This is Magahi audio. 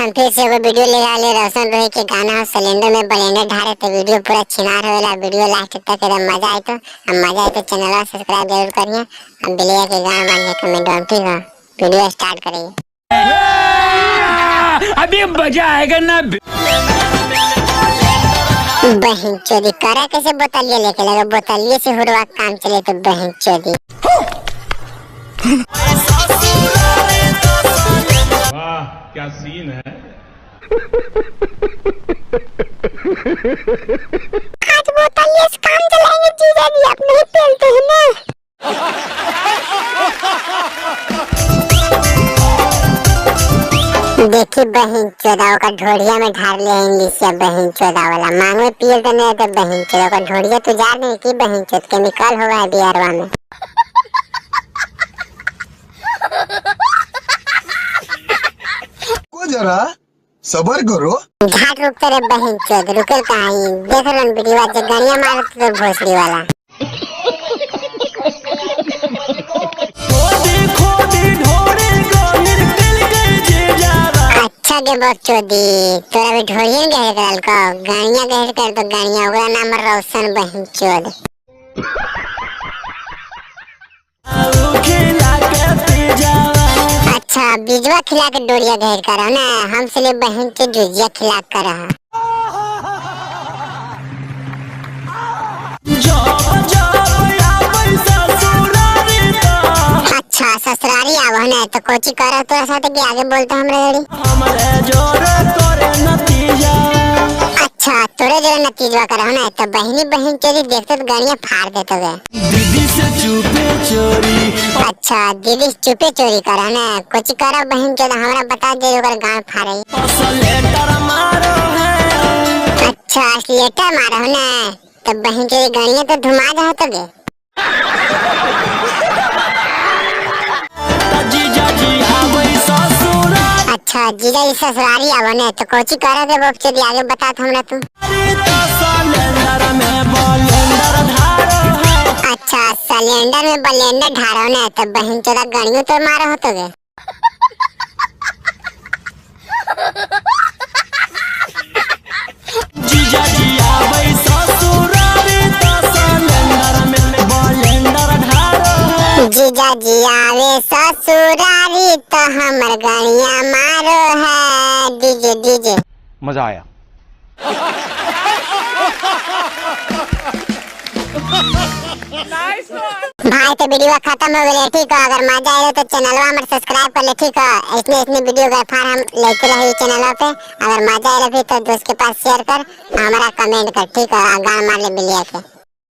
हम फिर से एगो वीडियो ले आले रोशन रोही के गाना हो सिलेंडर में ब्लेंडर ढारे, तो वीडियो पूरा छिनार होवेला। वीडियो लास्ट तक एकदम मजा आए, तो अब मजा आए तो चैनल सब्सक्राइब जरूर करिए। अब बिलिया के गाना मानिए कमेंट में, ठीक है? वीडियो स्टार्ट करिए। अभी मजा आएगा ना। बहन चोदी करा कैसे बोतलिया लेके लगा, बोतलिए से हुरवा काम चले तो बहन चोदी। वाह, क्या सीन है! आज बोतलिए से काम चलाएंगे जीजा जी, आप नहीं पहनते हैं ना। देखी बहन चोदा का ढोड़िया में ढार ले इंग्लिश या बहन चोदा वाला मांग में पिए तो नहीं तो बहन चोदा का ढोड़िया तो जा नहीं की बहन चोद केमिकल हुआ है बियरवा में। को जरा सबर करो। घाट रुकते रे बहन चोद, रुके कहाँ? देख रन वीडियो जे गणिया मारत तो भोसड़ी वाला। अच्छा गे बकचोदी, तोरा भी ढोड़िए गहर करल को गणिया गहर कर तो गणिया ओकरा नाम रोशन बहन चोद। अच्छा बीजवा खिला के डोरिया गहर करो ना, हम से बहन के जुजिया खिला कर। अच्छा ससुरारी आवो ना तो कोची करो तोरा साथे के आगे बोलते हमरा गड़ी। अच्छा तोरे जो नतीजवा करो ना तो बहनी बहन चोरी देखते तो गणिया फाड़ देते गे। दीदी से चुपे चोरी। अच्छा दीदी से चुपे चोरी करो ना, कोची करो बहन चोद हमरा बता दे ओकर गांड फाड़े। अच्छा लेटर मारो ना तो बहन चोरी गणिया तो धुमा जा तो गे। अच्छा जीजा जी ससुरारी आवो ना तो कोची करो के बकचोदी आगे बता तो हमरा तू। अच्छा सिलेंडर में ब्लेंडर ढारो ना तो बहन चोदा गणियों तो मारो हो तो गे। जीजा जी आवे ससुरारी तो हमर गणिया मारो है। डीजे डीजे मजा आया। भाई तो वीडियो खत्म हो गई, ठीक है? अगर मजा आए तो चैनलवा हमर सब्सक्राइब कर ले, ठीक है? इसमें इसमें वीडियो फार हम लेते रहे चैनलवा पे। अगर मजा आए भी तो दोस्त के पास शेयर कर, हमारा कमेंट कर, ठीक है? गाना मार ले बिलिया के।